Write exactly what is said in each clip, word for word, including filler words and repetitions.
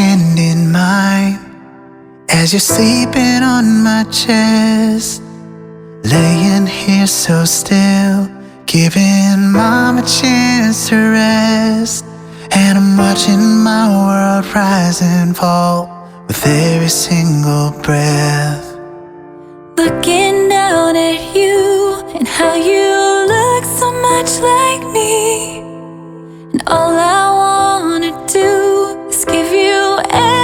hand in mine as you're sleeping on my chest. Laying here so still, giving mom a chance to rest. And I'm watching my world rise and fall with every single breath. Looking down at you and how you look so much like me. And all I wanna do is give you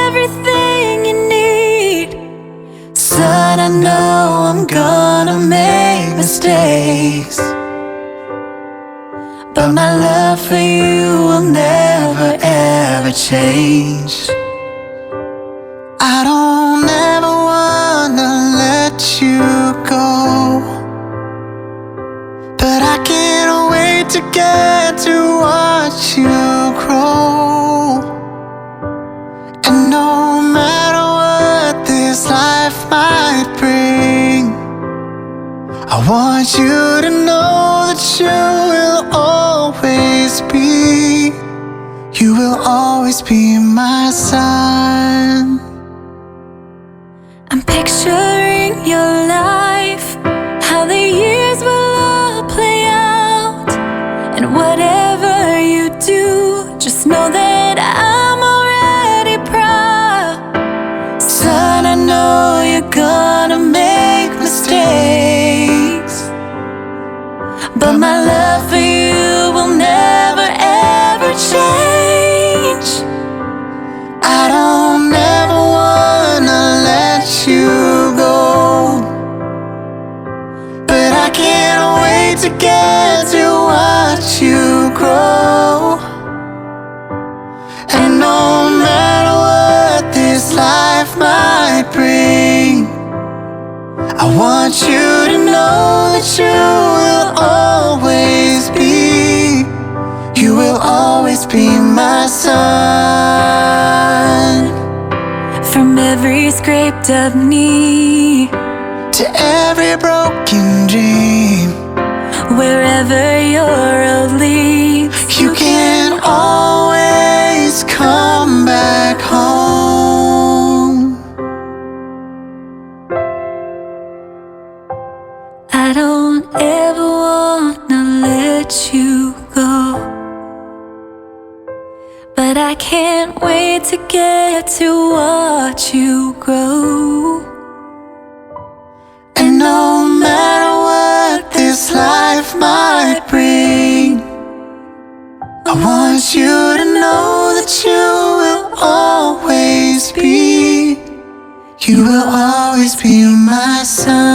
everything you need. Son, I know I'm gonna make mistakes, but my love for you will never ever change. I don't ever wanna let you go, but I can't wait to get to watch you grow. And no matter what this life might bring, I want you to know that you will always be, you will always be my son. I'm picturing your life, how the years will all play out. And whatever you do, just know that I'm already proud. Son, I know you're gonna make mistakes, but my love for you will never ever change. I don't ever wanna let you go, but I can't wait to get to watch you grow. And no matter what this life might bring, I want you to know that you will always be, you will always be my son. From every scraped up knee to every broken dream, wherever your road leads, you can always come back home. I don't ever wanna let you go, but I can't wait to get to watch you grow. And no matter what this life might bring, I want you to know that you will always be, you will always be my son.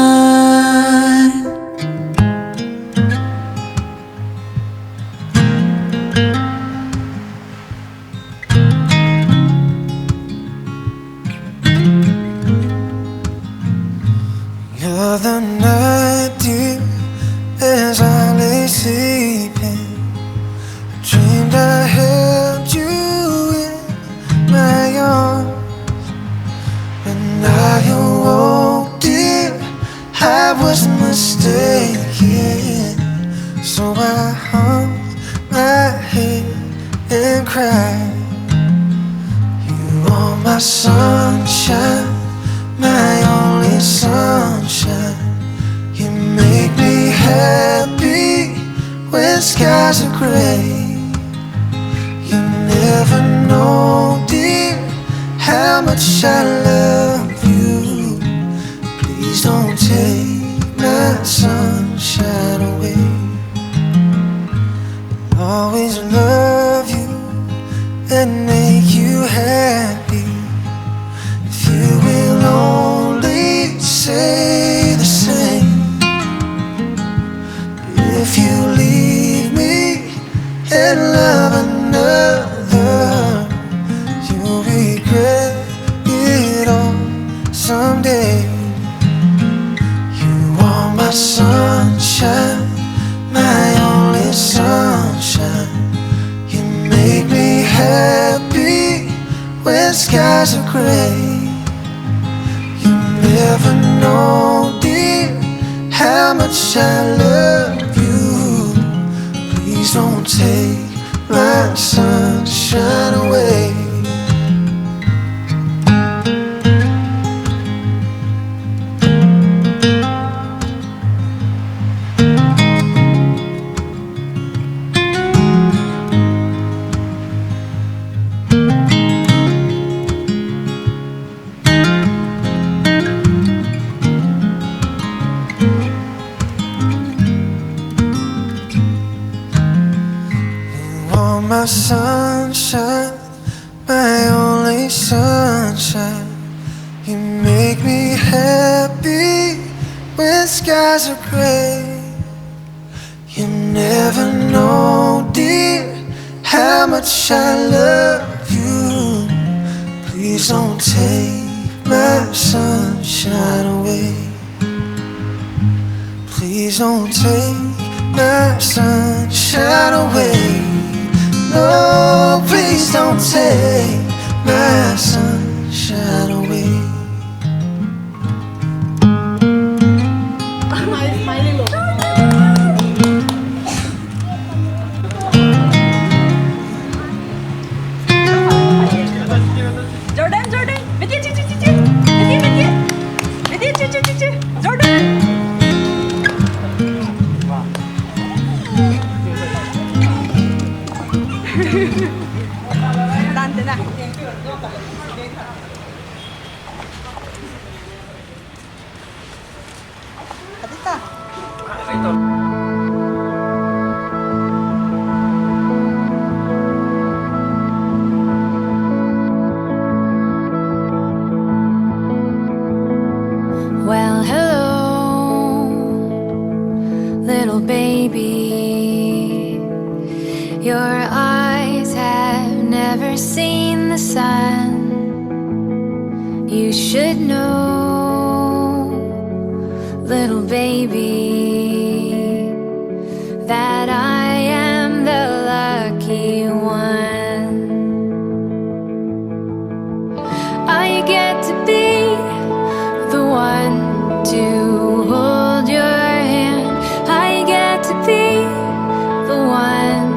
Another night, dear, as I lay sleeping, I dreamed I held you in my arms. When I awoke, dear, I was mistaken. So I hung my head and cried. You are my sunshine, my only sunshine. You make me happy when skies are gray. You never know, dear, how much I love you. Please don't take my sunshine away. I'll always love you and make you happy. If you will only say the same. If you leave me and love another, you'll regret it all someday. You are my sunshine, my only sunshine. You make me happy when skies are gray. You never know, dear, how much I love you. Please don't take my sunshine away. Sunshine, my only sunshine. You make me happy when skies are gray. You never know, dear, how much I love you. Please don't take my sunshine away. Please don't take my sunshine away. No, please don't take my sunshine away. Jordan, Jordan, Jordan. Well, hello, little baby. Your eyes have never seen the sun. You should know, little baby, that I am the lucky one. I get to be the one to hold your hand. I get to be the one.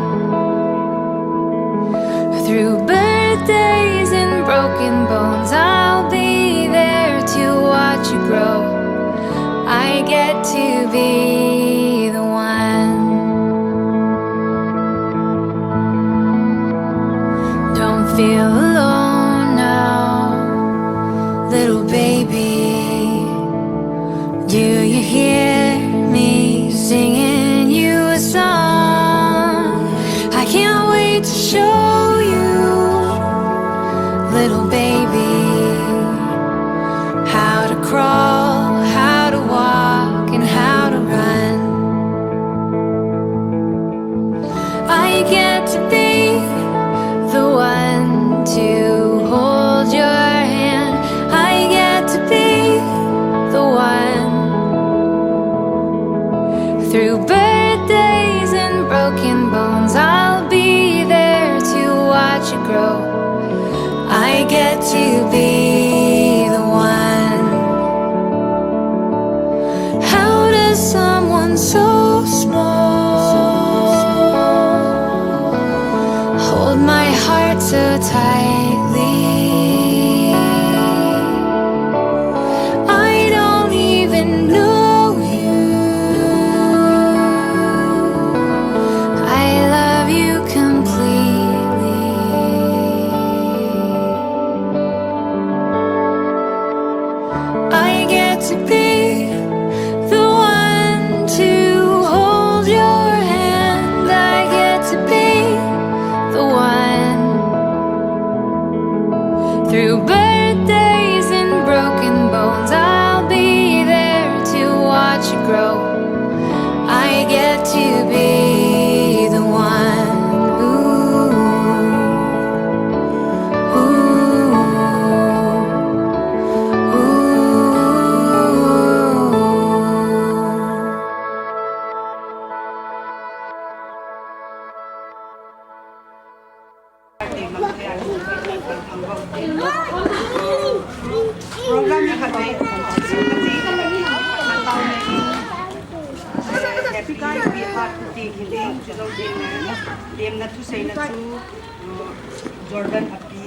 Through birthdays and broken bones, I'll be there to watch you grow. I get to be the one. Don't feel alone now, little baby. Do you hear me singing you a song? I can't wait to show you, little baby, how to crawl, how to walk, and how to run. I get to be the one to hold your hand. I get to be the one. Through birthdays and broken bones, I'll be there to watch you grow. I get to be the one. How does someone so small hold my heart so tightly? I don't even know you. I love you completely. I get to be the one to hold your hand. I get to be the one. Through birthdays and broken bones, I'll be there to watch you grow. I get to be the one. Ooh. Ooh. Ooh. Program ni khat nei, happy birthday ti hi ding, chujou ding le, lemna thuseina chu, uh, Jordan Happy.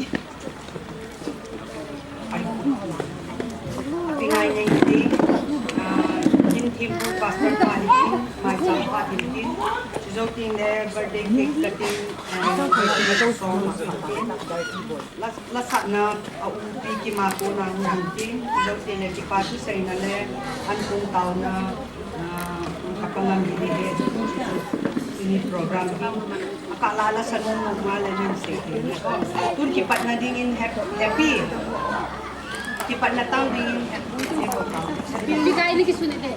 Happy ngai nei ti, ah, Kin Thempu Pastor pa hi tin, Maicham pa hi tin, chujou ding le birthday cake cutting, ah, birthday song hi tin. La, la sahna a upi kima kona hi tin, chujou ding le kipa thuseina le an kong taona, ah, ka pangam hi le. Ni program hi akah la la sa nom nom ma le nin se. Tun kipatna dingin hap-, happy. Kipatna tang dingin happy. Bika ini kisun ite.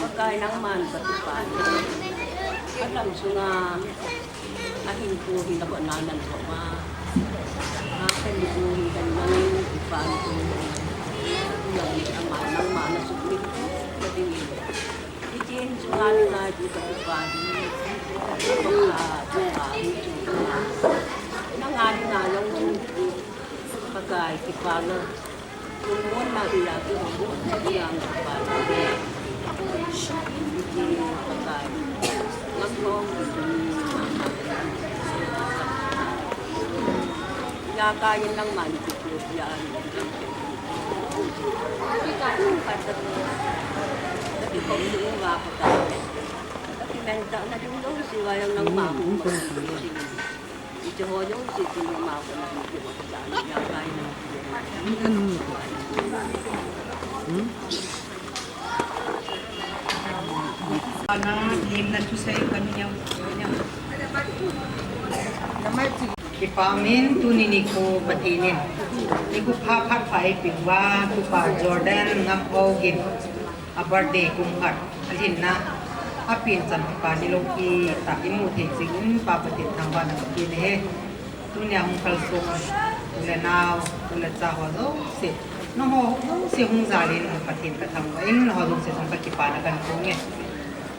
Pakai nangman katupa. Alam sunga ahin ko hi na ko nanan ko ma. Akan ko hi kan nang ipan ko. Yang ama nangman na sukni. Kading. Itin sunga ni na di katupa. Nangani na yang Pakai kipana. Kung mo na iya ko mo na iya ko pa. Hindi ko patay. Magmong hindi mama. Iya kain lang man ko yan. Hindi ko hindi ko mapatay. Pinenta na din daw siya yung nang mama. Kipa min tuni nikho Pathen in nikho pha phat pha eipeh uva, tupa Jordan Ngaphaogin a birthday kum khat alhinna, apen chan kipa ni loupi tah in mu thei jing in Pa Pathen thangvahna kape e. Tunia hung kalsong u le nao, u le cha ho jouse, nangho jouse hung jal in Pathen kathangvah in, nangho jouse jong kakipana kahin phong e.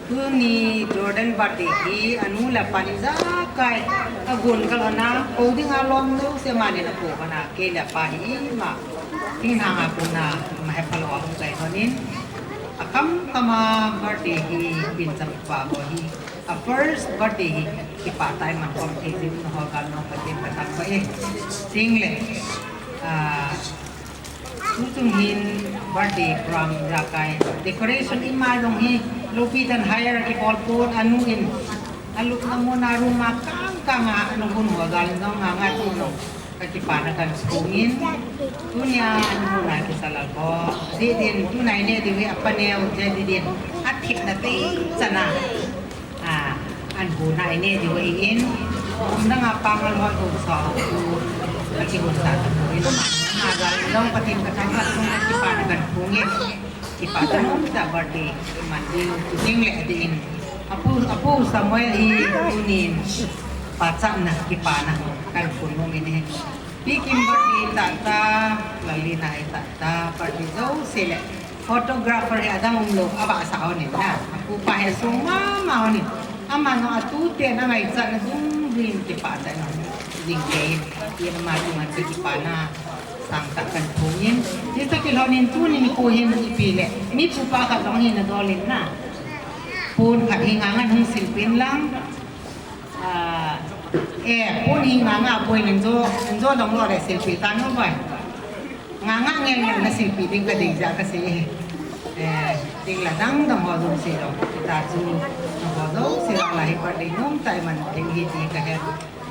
Tuni Jordan birthday hi anu le apan ijakai agon kalhon a, kou dinga lom jouse amanin akou lhon a, kei le apa hi ima thinglhang a kona ima hephalou a hung kai lhon in, akam kam a birthday hi pen chan kipa ho hi, a first birthday hi kipah tah in man khom thei jeh in, nangho gal nong Pathen kathangvah e. Chule, ah, tuchung hin birthday program ijakai decoration ima jong hi loupi tah in hire kibol pon, anu in alupna mun a room a kang kang a anu hun ho gal in jong nga nga tung jong kakipana kahin phong in, tunia anu hun a kisa lal ho, adeh din tuna ineh diu hi apa neo jeh dih din, athipna tei chan a. Ah, an bu na ineh diu ahin, um dang a pangal ho ho sa ho, akihon sa tapon, ama gal in jong Pathen kathangvah sung a kipana kahin phong e. Kipa tah nom tah birthday iman diu, chule adeh in apu, apu Samuel hi tunin pachatna kipana kahin phong nom in ahi. Pi Kim birthday tah tah, Lalina hi tah tah, birthday jouse le photographer hi adang umlou, abahsah hon in na. Apupa hi asung mama hon in. Aman jong atuten angaichatna dungjuiyin kipah tah in jing kei in. Pi ama chunga kakipana sangtah kahin phong in. Hiche kilhon in tuni nikho hin ipi le, mi pupa khat jong hina dol in na. Pon khat hi ngangan hung silpeh in lang. Ah, eh, pon hi nganga poi, nanjo, nanjo dong lou le silpeh tan o boi. Nganga ngel ngel na silpeh ding kadei jeh a kasei e. Eh, ding la dang dang ho jouse jong, kita chu, nangho jouse jong la hi birthday nom tah iman thei hi ti kahe.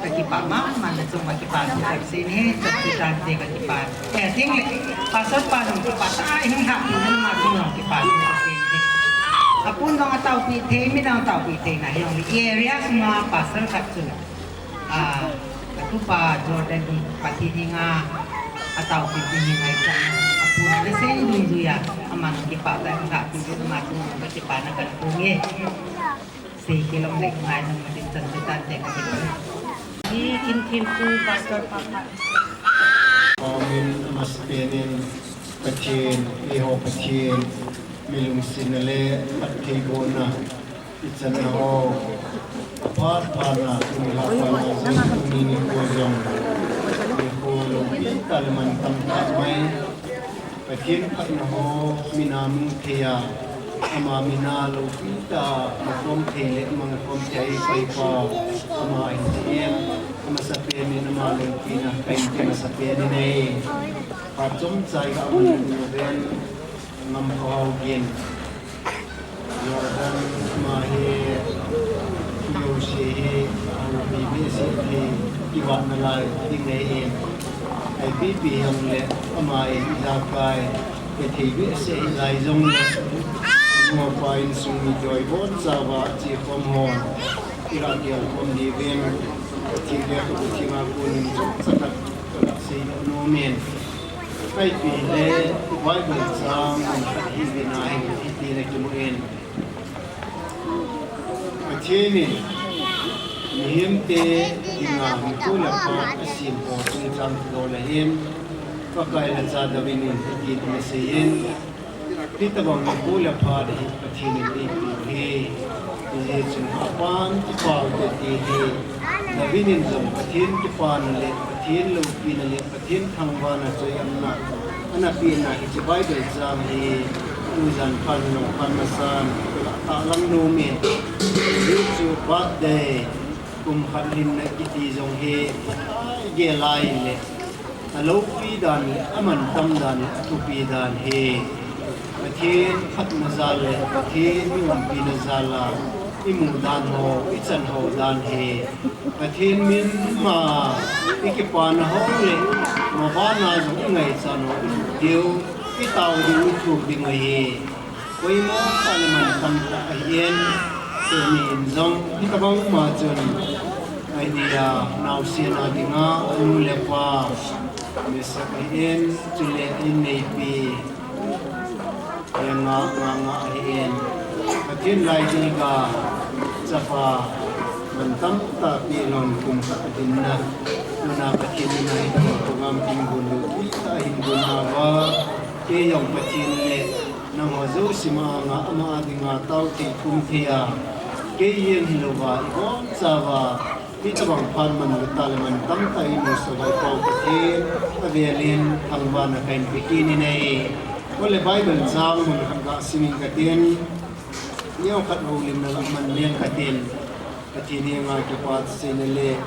Kakipah mama, nachung kakipah thu kasei e, chapang tante kakipah. Eh, chule, pastor pa jong kipah tah in, hung lhahpi in, ama chunga jong kipah thu kasei e. Apon jong ataopi thei, mi dang ataopi thei na hi jong le, area sunga pastor khat chu, ah, atupa Jordan hi Pathen henga ataopi ding hi ngaichat na, apon ana sei dungjui a, ama jong kipah tah in hung lhahpi in, ama chunga jong kakipana kahin phong e. Sei kilom le ngai nung matin chan chu tante kati. Hi Kin Thempu Pastor Papa. Amen. Amasapen in Pathen, eiho Pathen, mi lungsetna le phattheibohna ichanna ho Phat phat na tuni la phat na jong tuni nikho jong nikho loupi tah le mantam tah mai. Pathen phatna ho mina mu thei a, ama mina loupi tah a makhom thei le ama makhom thei a eipao ama ahin, amasapen in ama loupina kahin pe masapen in ahi. Phat chomcha i ga man uvin, Ngamkhohao Gin. Jordan, ama hi, jouse hi, ahoupi behseh thei, kivat nalai ding ahin. Ipi pi hijongle, ama in ijakai, kithei behseh hilai jongle, nupa insung mi jouse bonchauva, chekhom hon, iga gelkhom diuvin, thil le khat thil a konin chomcha khat, kaga seidoh nomin. Ipi le, Bible chang mun khat hi vin ahi, hiti na kimu in. Pathen in mihemte dinga nikho le phat asem ho chungchang thudol ahin, Pakai lhacha David in hiti tin asei in, hitobang nikho le phat hi Pathen in eipeu ahi. Hijeh chun apan kipao tete hi, David in jong Pathen kipana le Pathen loupina le Pathen thangvahna choi-atna ana pehna hiche Bible chang hi tujan phat nung phat masan kaga tahlang nomin. Hichu birthday, kum khat lhinna kiti jong hi, gel a ahile, aloupi dan le, amantam dan le, athupi dan hi, Pathen phatna jal le, Pathen iumpina jal a, imu dan ho, ichan ho dan hi, Pathen min ma, ikipana ho le, mabana jong ingaichat u, idiu, itao diu, ithup diu ahi. Koima tah le mantam tah ahin, tuni in jong, hitobang ma chun, ahi dia, naosen a dinga, anu le apa, message ahin, chule in neipi, Nga, nga, nga ahin. Pathen lai ding a, chapa, mantam tah pi lon kum khat dinna. Tuna Pathen in ahi program kin gun loupi tah ahin gon nauva. Kei jong Pathen le, nangho jouse ma nga ama a dinga tao thei kum thei a. Kei jeng hilouva, ibonchauva. Hitobang phat manlu tah le mantam tah imusah uva i Pau Pathen, avel in thangvahna kahin pe kit in ahi. Ole Bible chang mun khat ga sim inge katin, neokhat houlimna ga man inge katin, Pathen henga kipa thu seina le,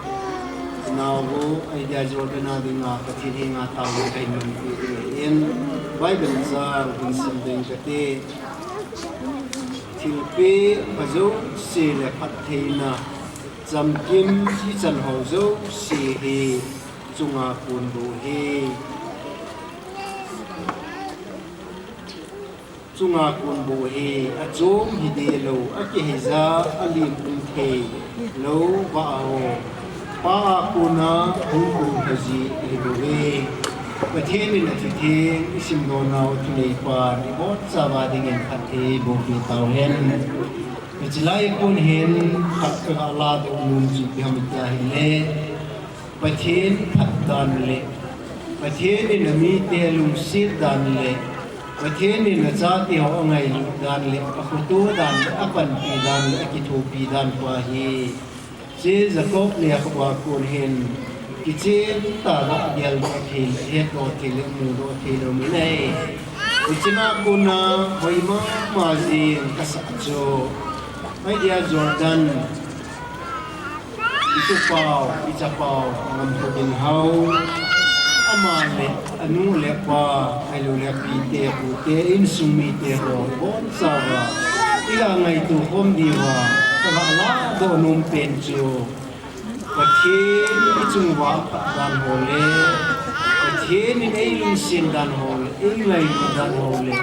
nao gu, ahi dia Jordan a dinga Pathen henga taona kahin manpeh ding ahin, Bible chang hin sim ding kate. Thilpeh pha jouse le phattheina, chamkim ichan ho jouse hi chunga kon bou ahi. Chunga kon bou ahi, achom hi deh lou, akiheija, alim um thei lou, vah ho. Pa a kona hung kon pha ji ahi bouve. Pathen in athi theng isim doh nau thunei pan ibonchauva dingin phatthei eiboh peh tauhen. Hiche lai a kon hin khat kaga ladoh nom chu ipi ham iti ahile, Pathen phat dan le, Pathen in amite alungset dan le, Pathen in achate ho angailut dan le, akhoto dan le, apanpi dan le, akithopi dan pa hi. Hiche Jacob lekhabu a kon hin kichen tah a geldoh thei le, hetdoh thei le, mudoh thei lou um in ahi. Hichea kona hoi mama jeng kasah chu, ahi dia Jordan itupau, ichapau, Ngamkhohao Gin, ama le anu le apa, ahilou le apite, apute, insung mite ho, ibonchauva iga ngaito khom diuva kaga ladoh nom pen chu, Pathen ichunguva aphat dan ho le, Pathen in eilungset dan ho le, eingailut dan ho le,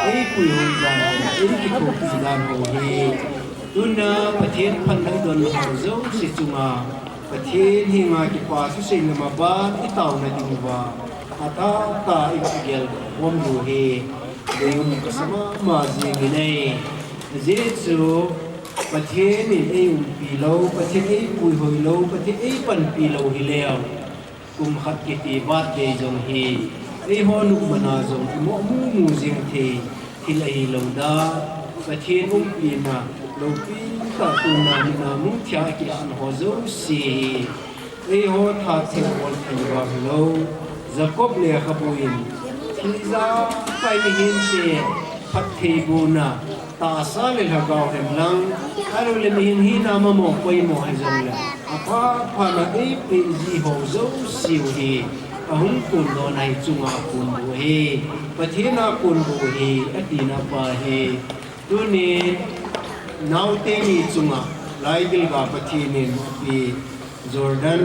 eipuihoi dan ho le, eikithopi dan ho hi. Tuna Pathen phatna idon ho jouse chunga, Pathen henga kipa thusei le maban itaona diuva, atah tah in iga geldoh khom diu hi deium kasa mama jengin ahi. Ajeh chu Pathen in eiumpi lou, Pathen eipuihoi lou, Pathen eipanpi lou hileu, kum khat kiti birthday jong hi, eiho nungmana jong imoh mumu jeng thei thil ahilou dan, Pathen umpina, Lopi tah tuna mina mu thia kilah ho jouse hi eiho tha theng bol thei vang hilou. Jacob lekhabu in, thil ijakai mihem te phattheibohna tahsa le lhagao hen lang, ahilouleh mihem hina mamo poimo hijongle, apha phana eipeh ji ho jouse u hi ahung kondoh na hi chunga konboh ahi, Pathen a konboh ahi, atina pa hi. Tuni naote ni chunga laigilga Pathen in api Jordan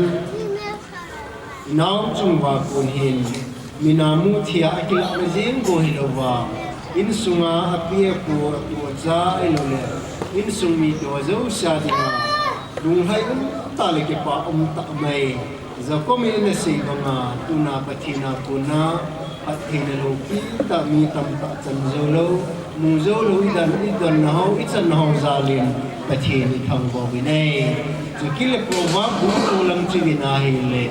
nao chung uva kon hin mina mu thia akilah na jeng bou hilouva, insunga api apu, atu acha ahilouleh insung mite ho jouse a dinga lunglhai umtah le kipa umtah mai. Jacob in ana sei banga tuna Pathen a kona phattheina lopi tah mi tamtah chan joulou, mu joulou, idon, idonna ho, ichanna ho jal in Pathen ithangvah uvin ahi. Chukit le Proverb bung ko lang chu uvin ahile,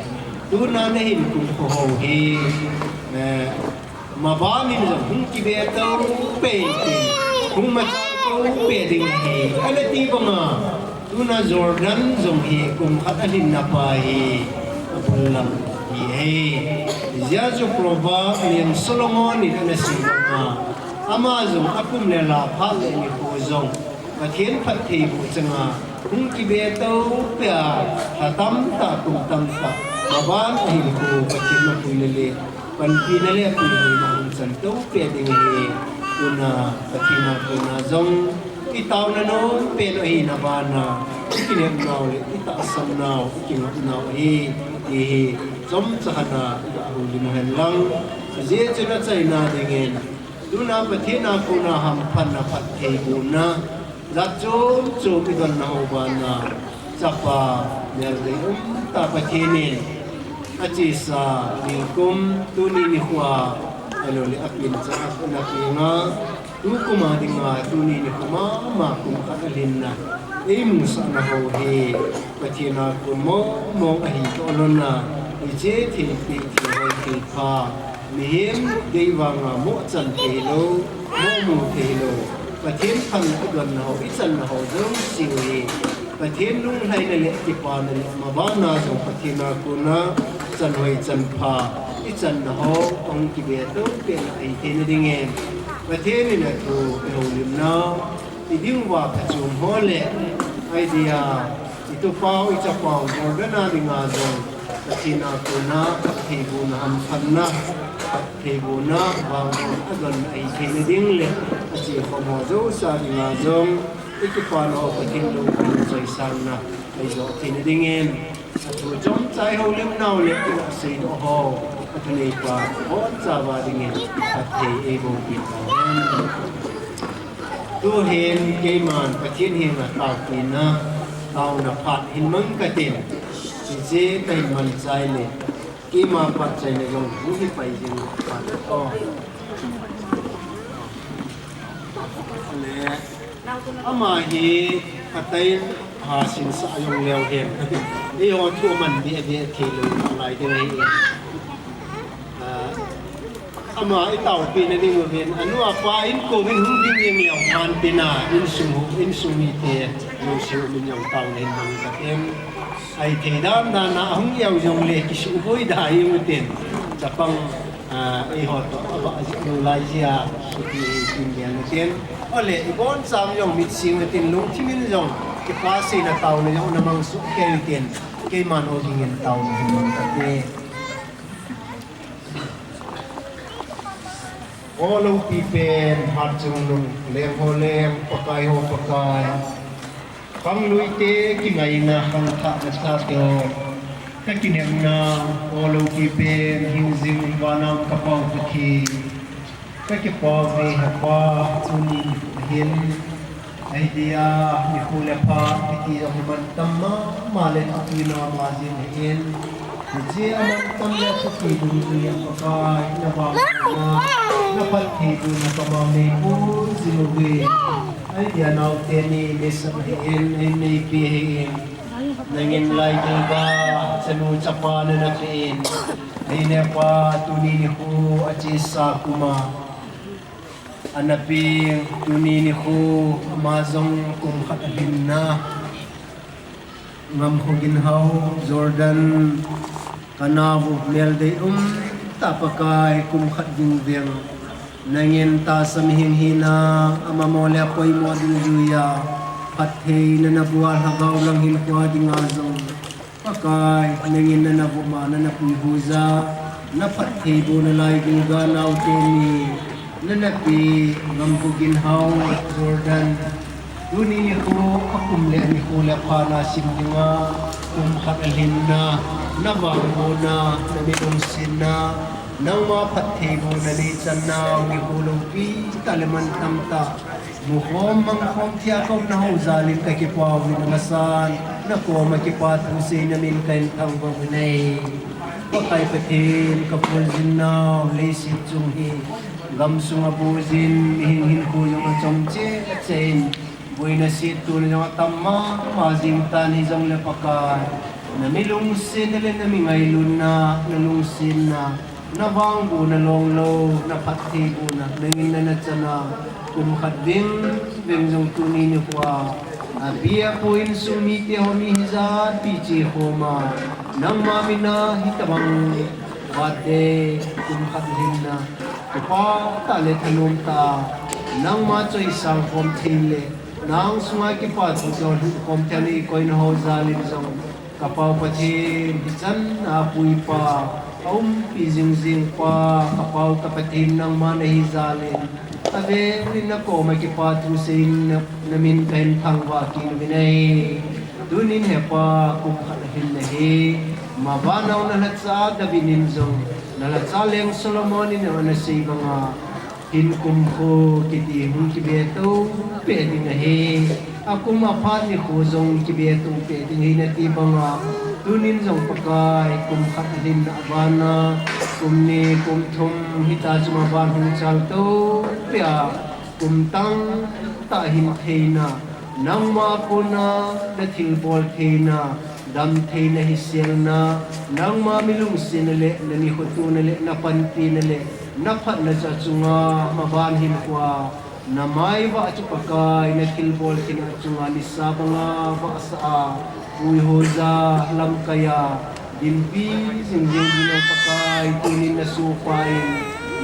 tuna nahin kumkho ho hi, eh, maban in jong hung kibe tou pei, hung machal tou pei ding ahi, ana ti banga, tuna Jordan jong hi kum khat alhinna pa hi abul lang hi ahi. Hijeh chun Proverb leng Solomon in ana sei banga, ama jong akum le lha phat le nikho jong Pathen phattheiboh changa hung kibe tou pei a, lha tamtah, kum tamtah, maban ahinkho Pathen mapuina le panpina le puihoina hung chan tou pei ding ahi. Tuna Pathen a kona jong itaona nom pen u ahina bana, ikinepnau le itahsan nau, ikingapnau ahi, ti hi chomcha khat a iga houlim u hen lang. Ajeh chu achaina dingin, tuna Pathen a kona hamphatna, phattheibohna jat chom chom idonna ho bana, chapa meldei umtah Pathen in achesa nikum tuni nikho a, ahilouleh apin cha ana kinga, tukum a dinga tuni nikho mama kum khat alhinna eimusahna ho hi Pathen a kon mong mong ahi toh lhon a, iche thei pi, thei hoi, thei pha, mihem dei vanga mo chan thei lou, mo mu thei lou, Pathen phatna idonna ho, ichanna ho jouse u hi Pathen lunglhaina le kipana le mabana jong Pathen a kona chanhoi chanpha ichanna ho ahung kibe tou pei na ahi theina dingin, Pathen in athu ihoulimnau, iding uva phachom ho le, adia, itupau, ichapau, Jordan a dinga jong Pathen a kona phattheibohna, hamphatna, phattheibohna, vangbohna adonna ahi theina ding le, achekhom ho jouse a dinga jong ikipana ho Pathen loupina, choisangna ahijoh theina dingin, athu chomcha ihoulimnau le, aseidoh ho, athuneipa ibonchauva dingin phatthei eibohpeh tauhen. Tuhin keiman Pathen henga taopina, taona phat hin mang katin, hiche kahin man chai le, keima phat chaina jong hung hi pai jing phat o. Le, ama hi phatah in hasinsah jong leu hen, eiho thu aman ding, ading thei lou lai ding ahi. Ah, ama itaopina ding uvin, anu apa inkouvin hung ding jeng leu phat tina, insung, insung mite jouse u min jong taona hin mang katin, ahithei dan dan a ahung jao jongle kisuhboi da jeng utin, chapang, ah, eiho toh abah jeh lou lai jeh a, suhpi hi tin gel utin, ole, ibonchauva jong mitsi utin, lungthim in jong kipa seina taona jong namang soh kei utin, keiman o dingin taona hin mang kate. O loupi pen, hatchungnung, leng ho leng, Pakai ho Pakai, khangluite kingaina, khangthahna chate o, kakinepna, o loupi pen, hingjing vana um kapau Pathen, kakipah uve hepa, tuni hin, ahidia, nikho le phat kiti jong hi mantam mama le thupi mama jing ahin, hiche amantam le thupi dungjui a Pakai, navangbohna, naphattheibohna kamang neipui jing uve. Ahidia naote ni neisah ahin, neipi ahin, nangin laigilga, chanu chapa nana peh in, ahin hepa, tuni nikho achesa kuma Ana peng tuni nikho ama jong kum khat alhinna. Ngamkho ginhao Jordan kanao u meldei um tah Pakai kum khat ding veng. Nangin tahsa mihing hina ama mo le apoimo dungjuia phattheina nabua lhagao lang hinkhoa dinga jong Pakai, nangin nana vuma, nana puihuija, naphattheiboh nalai Gilgal naote ni, nana peng Ngamkho ginhao Jordan. Tuni nikho akum le anikho le apha nasim dinga, kum khat alhinna, navangbohna, nami lungsetna, nangma phattheibohna neichanna, nikho loupi tah le mantam tah mukhom mangkhom thei a kaumna ho jalin kakipah uvin amasan, nakoma kipathu seina min kahin thangvah uvin ahi. Pakai Pathen, kaphuljin nau leiset chung hi gamsunga bujin, mihing hinkho jong achom cheh cheh in, boina settohna jong atam mama jing tan, hijongle Pakai, nami lungsetna le nami ngailutna, nalungsetna, navangbohna longlou, naphattheibohna nangin nana chana, kum khat veng veng jong tuni nikhoa api apu insung mite ho mi hijat pi chekhoma, nangma mina hitobang birthday kum khat lhinna, kipah tah le thanom tah, nangma choisang khom thei le nang sunga kipathu jong lhut khom thei a neikoina ho jalin jong, kapau Pathen, hichan a puipa, aumpi jingjing pa, kapau ka Pathen nangma nahi jalin, avelin nakoma kipathu seiyin na, namin kahin thangvah kit uvin ahi. Tunin hepa kum khat alhinna hi, mabana u nalhacha David in jong, nalhacha leng Solomon in ana sei banga, hin kum kho kiti hung kibe tou peh ding ahi. Akum aphat nikho jong kibe tou peh ding ahi nati banga, tunin jong Pakai kum khat lhinna abana, kum ni kum thum hita chu maban hung chal tou peh a, kum tangtah hin theina, nangma kona nathilbol theina, damtheina hiselna, nangma milungsetna le nanikho tona le napanpina le naphatna chu achunga maban hinkhoa, namaivah chu Pakai nathilbol theina achunga nisa banga vahsa a, puihoija, lamkaija, dinpi jingjing dingin Pakai tunin nasohpa in,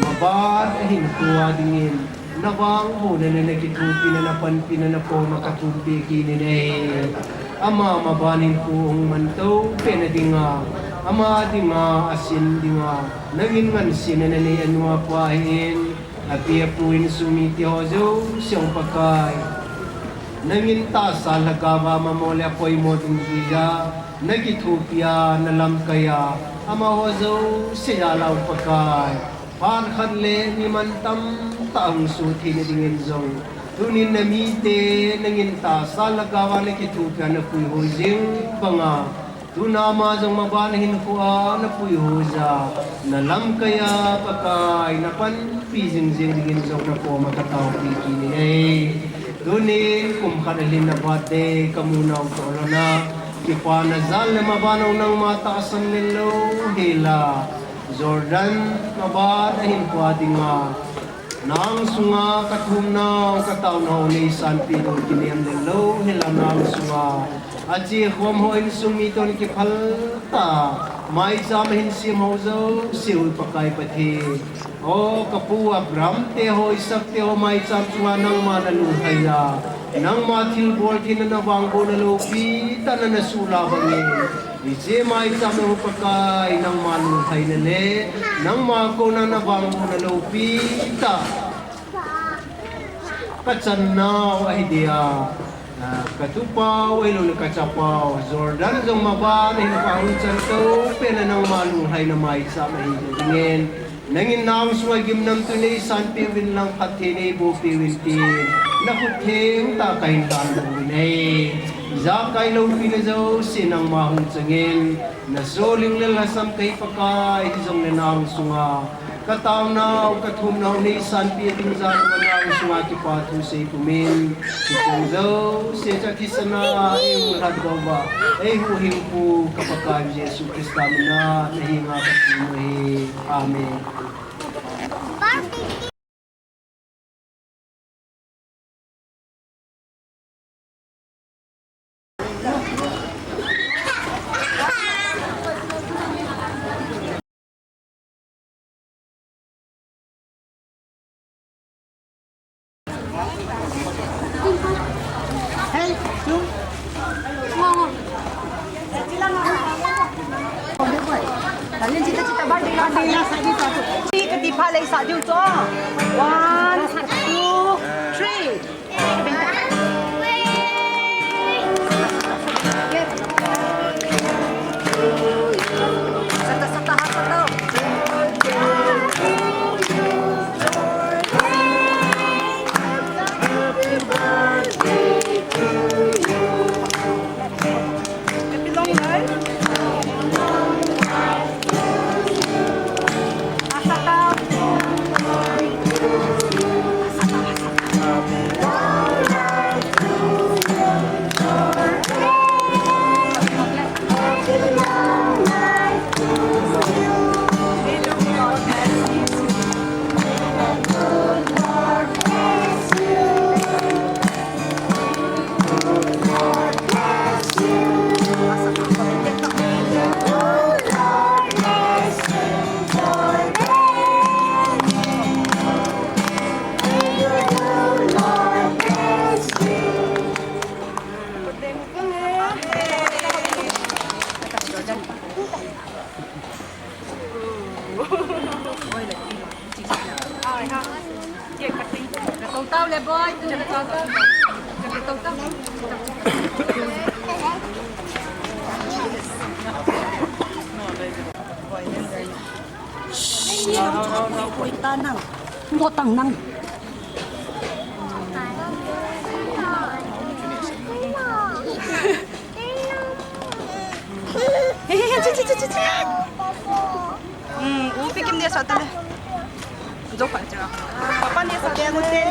maban ahinkhoa dingin, navangbohna le nakithopina, napanpina nakoma kathumpeh kit in ahi. Ama maban hinkho hung man tou pehna dinga, ama dinga, asin dinga, nangin ngansena nanei anu apa ahin, api apu insung mite ho jouse jong Pakai, nangin tahsa lhagaova ama mo le apoimo dungjuija, nakithopia, nalamkaija, amaho jouse jal a Pakai, phat khat le mi mantam tah hung soh theina dingin jong, tunin namite nangin tahsa lhagaova nakithopia napuihoi jing banga, tuna ama jong maban hinkhoa napuihoija, nalamkaija Pakai, napanpi jingjing dingin jong nakoma kataopi kit in ahi. Tunin kum khat alhinna birthday kamu nau toh lhona, kipana jal le mabana u nangma tahsan lel louhela, Jordan maban ahinkhoa dinga, nang sunga kathumnau kataonau neisanpeh diu kinem lel louhela, nang sunga achekhom ho insung mite hon kiphal tah a maicham ahin sem ho jouse u Pakai Pathen, o kapu Abraham te ho, Isaac te ho maicham chunga nangma nalunglhaija, nangma thilbol theina, navangbohna loupi tah a nasuhla bangin, hiche maicham a ho Pakai nangma lunglhaina le nangma kona navangbohna loupi tah kachannau ahi dia, katupau ahiloule kachapau Jordan jong maban ahinkhoa hung chan tou pehna nangma lunglhaina maicham ahi dingin, nangin nang sunga gimnamtui neisanpeh uvin lang, phatthei neibohpeh uvin tin, nakhut thengtah kahin tandoh uvin ahi. Ijakai loupina jouse nangma hung changin, nasoling le lhasam kahi Pakai, hijongle nang sunga kataonau kathumnau neisanpeh ding jal uva nang sunga kipathu sei pumin, hiche jouse chu athisana eihuhhingpu ka Pakai Jesu Christa mina nahenga kathum u ahi. Amen. Pha lei sa diu to. One, two, three. Sata, sata, ha, sata. Ngotang nang. Hmm, upi kim dia satu le. Jok aja. Papa dia satu le.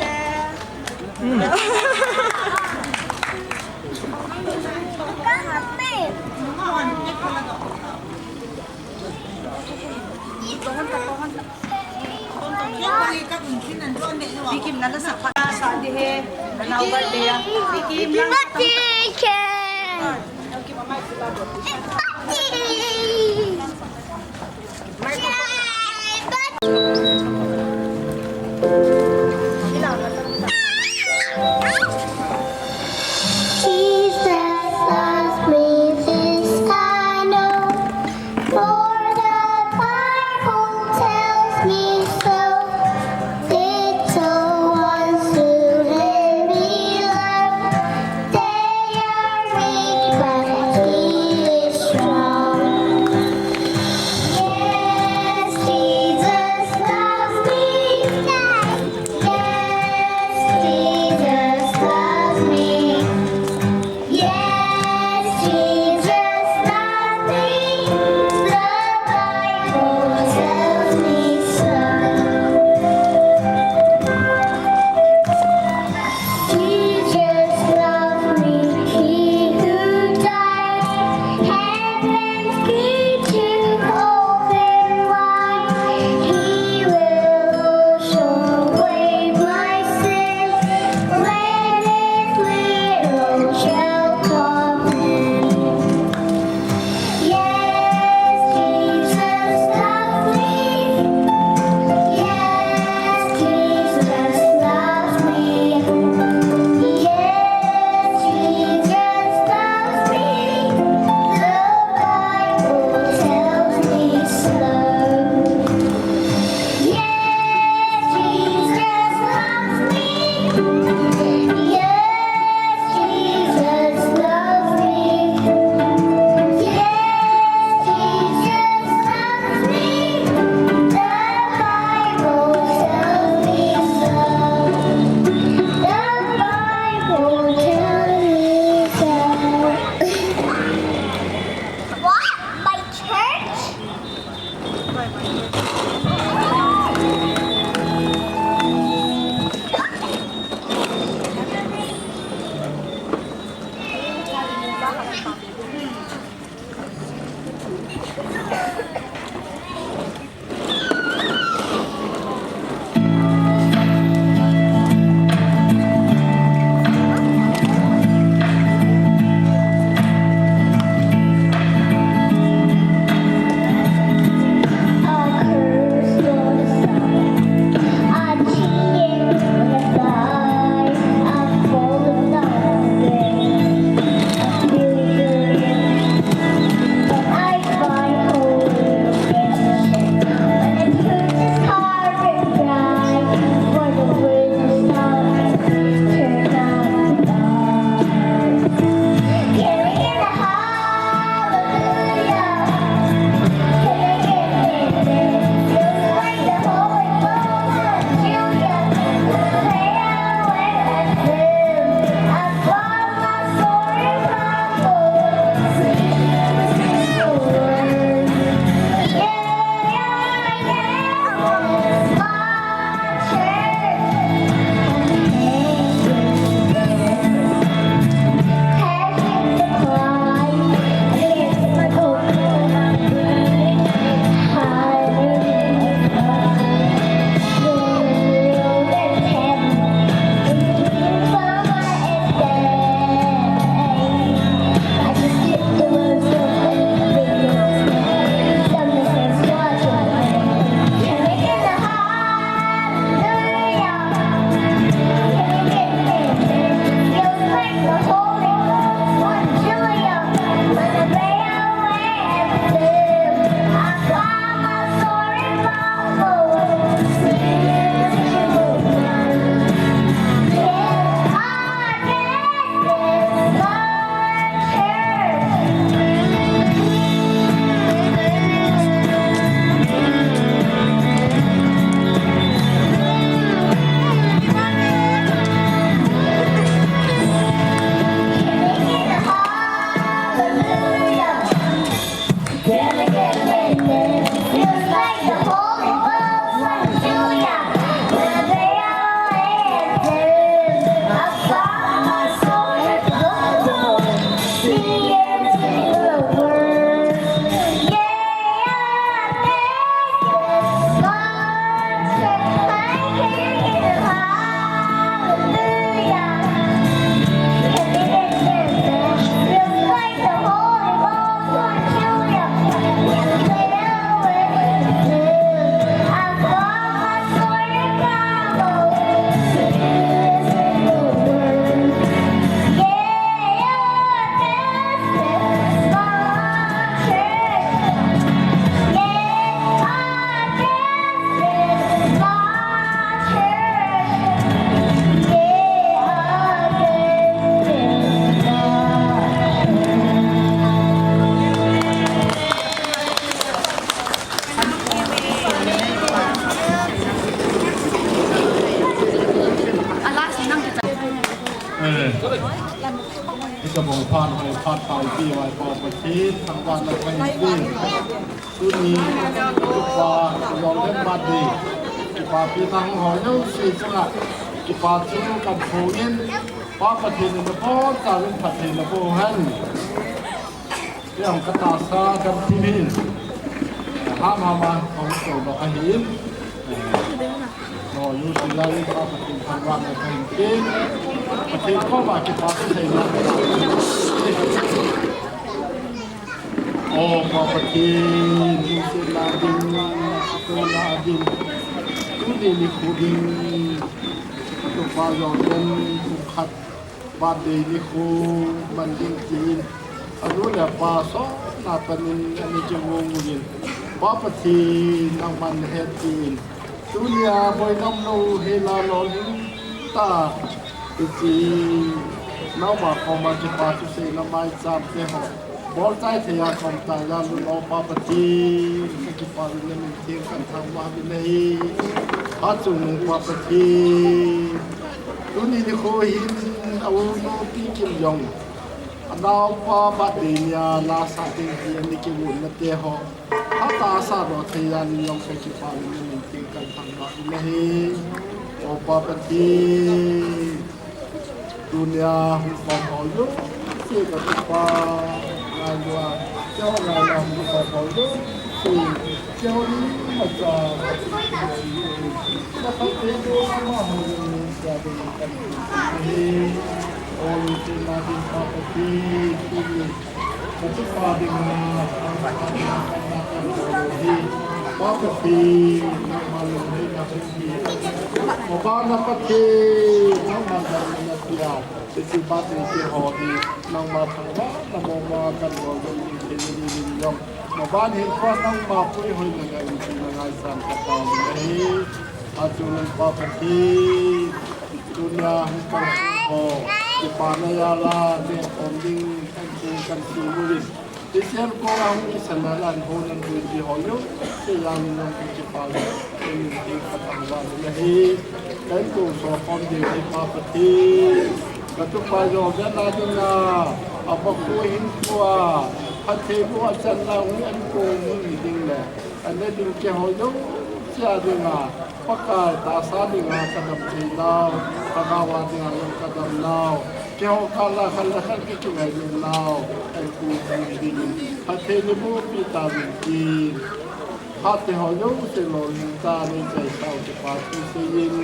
Bikim na la sa pa sa de he. Na birthday ya. Bikim na. Hitabang phat hoi phat pha ipi vai pa Pathen thangvahna kahin pe. Tuni, pa, Longlen birthday. Kipapi nang ho jouse chunga kipa thu kahin phong in, Pa Pathen in nabonchauvin phatthei naboh hen. Keiho katahsa kathim hin. Hama ma hung toh doh ahin. Lo yu si lai pa Pathen thangvahna kahin pe. Pathen koma kipa thu seina. O Pa Pathen, lungsetna ding, kitohna ding. Tuni nikho ding. Katupa Longlen kum khat birthday nikho man ding tin, anu le apa sotna panin ana kigong uvin, Pa Pathen nangman nahet tin, tunia boina umlou hela lolhing tah, hiche nangma koma kipa thu seina maicham te ho bolchai thei a kaum tah jeh un, O Pa Pathen, kakipah uvin, namin theng kahin thangvah uvin ahi. Phat chungnung Pa Pathen, tuni nikho hin a u nu Pi Kim jong anaopa birthday nia la sah ding ti ana kigotna te ho phatah a sah doh thei jeh in jong kakipah uvin, namin theng kahin thangvah uvin ahi. O Pa Pathen, tunia hung khom ho jouse katupa ngailua, keiho ngailua hung khom ho jouse, keiho ni macha, na khat te jo amaho jouse a ding kahin thum ahi. O lungsetna ding Pa Pathen, tuni katupa dinga, Pa Pathen, nangma lungheina hung hi. Mabana Pathen, nangma damna pia, hiche birthday te ho hi nangma thangvahna mama kahin bol ding thei ding in jong, maban hinkho nangma puihoina ngai in tina ngaichan katao ahi. Phat chungnung Pa Pathen, tunia hung pang ho, kipana jal a neh khom ding kahin ti kahin ti uvin, Christian koma hung kisan a lan ho nan dui ti ho jouse jal in jong kakipah uvin, kahin ti kathangvah uvin ahi. Kahin tonsot khom ding ahi Pa Pathen. Katupa Longlen a dinga, abakhu hinkho a phattheiboh a channa hung ankho hung hi ding le, ana ding keiho jouse a dinga, Pakai tahsa dinga kadam thei nau, lhagao a dinga jong kadam nau, keiho kah a khat le khat kakingailutnau, ankho hung hi ding in phatthei neiboh peh tauvin tin, phat te ho jouse lolhing tah a neichaisah u kipa thu seiyin,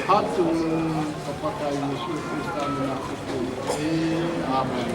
phat chungnung ka Pakai Jesu Christa mina kathum ahi. Amen.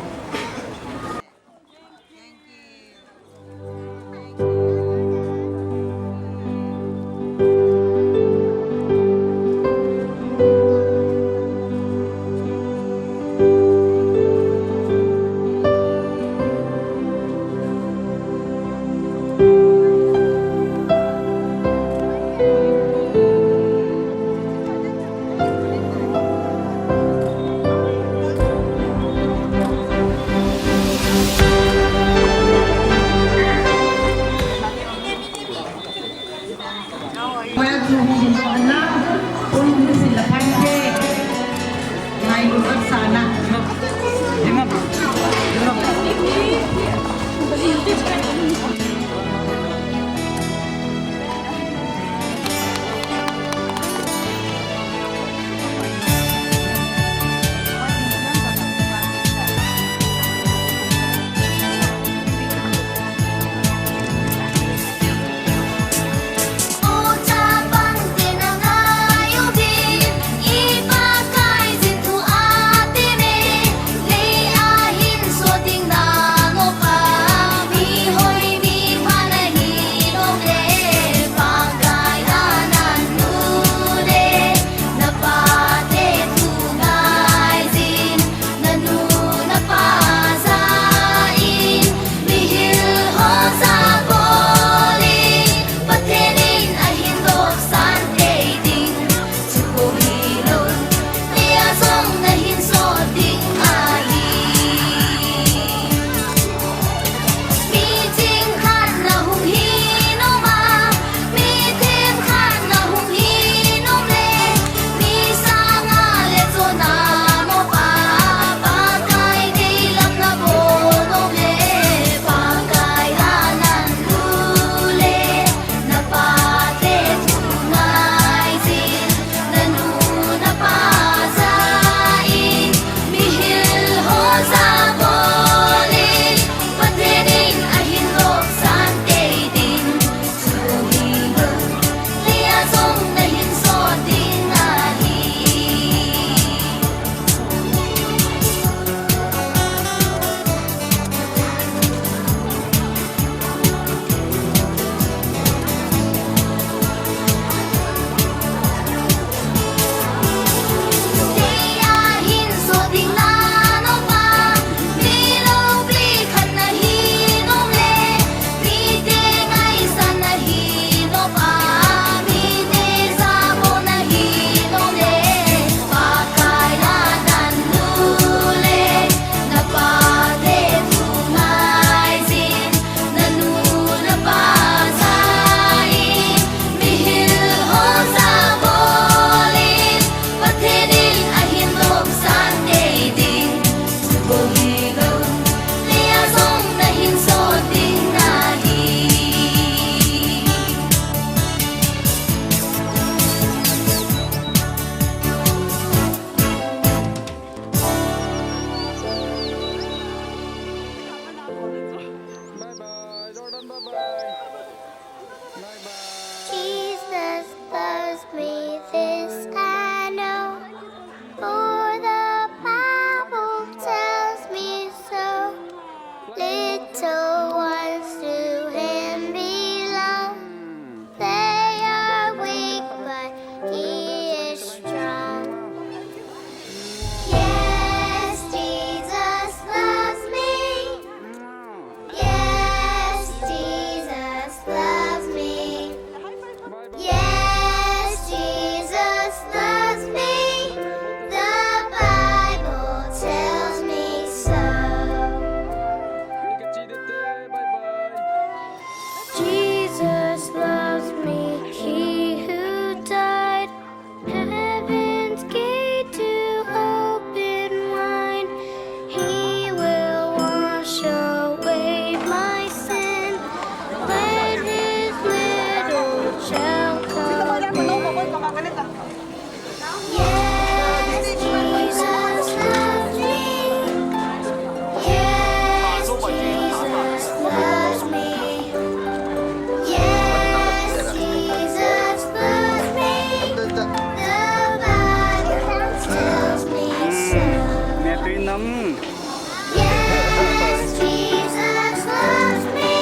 Yes, Jesus loves me.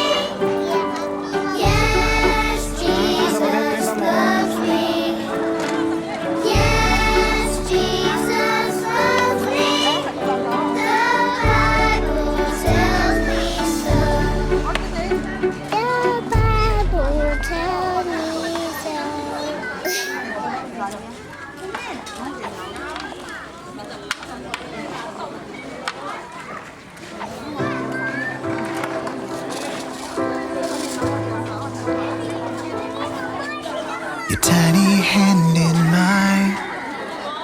Yes, Jesus loves me. Yes, Jesus loves me. The Bible tells me so. The Bible tells me so. Your tiny hand in mine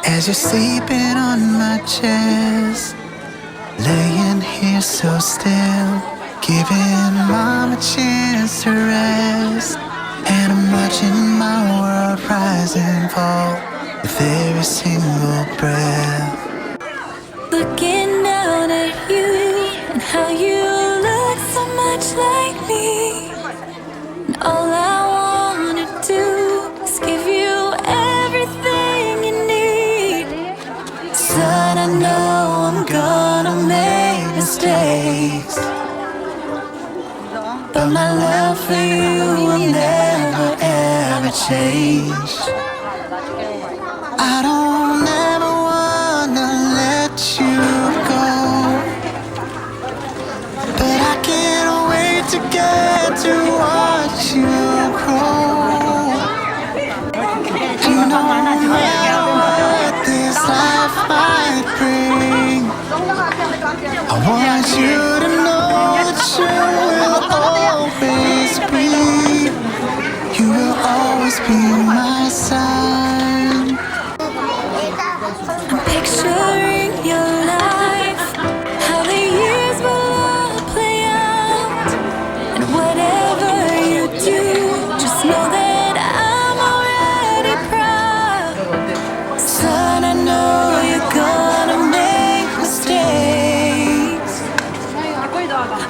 as you're sleeping on my chest. Laying here so still, giving mom a chance to rest. And I'm watching my world rise and fall with every single breath. Looking down at you and how you look so much like me. And all I wanna do is give you everything you need. Son, I know I'm gonna make mistakes, but my love for you will never ever change. I don't ever wanna let you go, but I can't wait to get to watch you grow. And no matter what this life might bring, I want you to know that you will always be, you will always be my son. I'm picturing your life, how the years will all play out. And whatever you do, just know that I'm already proud. Son, I know you're gonna make mistakes,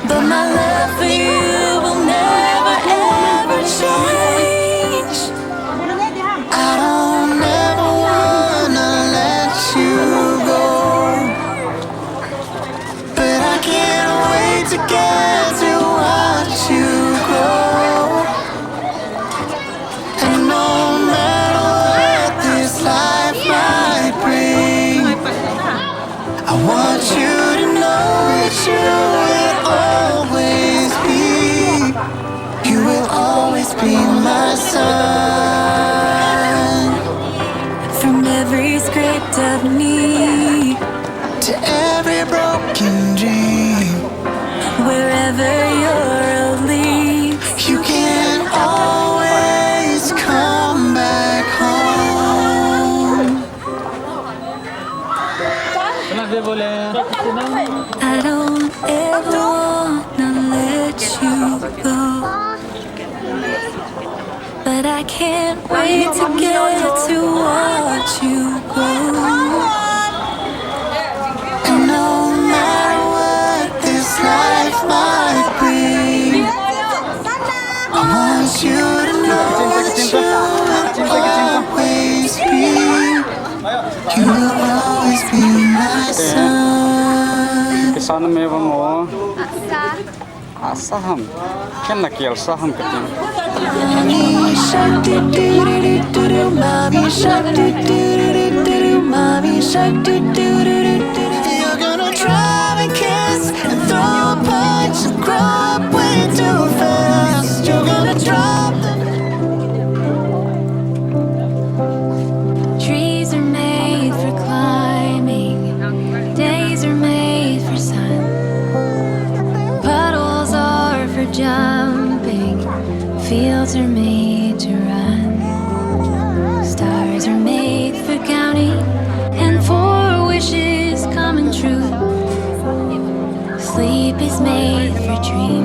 but my love for you will never ever change. I don't ever wanna let you go, but I can't wait to get to watch you grow. And no matter what this life might bring, I want you to know that you will always be, you will always be my son. From every scraped up knee to every broken dream, wherever your road leads, you can always come back home. I don't ever wanna let you go, but I can't wait to get to watch you grow. And no matter what this life might bring, I want you to know that you will always be, you will always be my son. Kisan me bang o. Asa ham. Ken na kel sa ham kati. Mommy shark, do do do do do do. Mommy shark, do do do do do. Mommy shark, do do do do do. You're gonna try and kiss and throw a punch and grow up way too fast. You're gonna drop the Trees are made for climbing, days are made for sun. Puddles are for jumping, fields are made to run. Stars are made for counting, and for wishes coming true. Sleep is made for dreaming.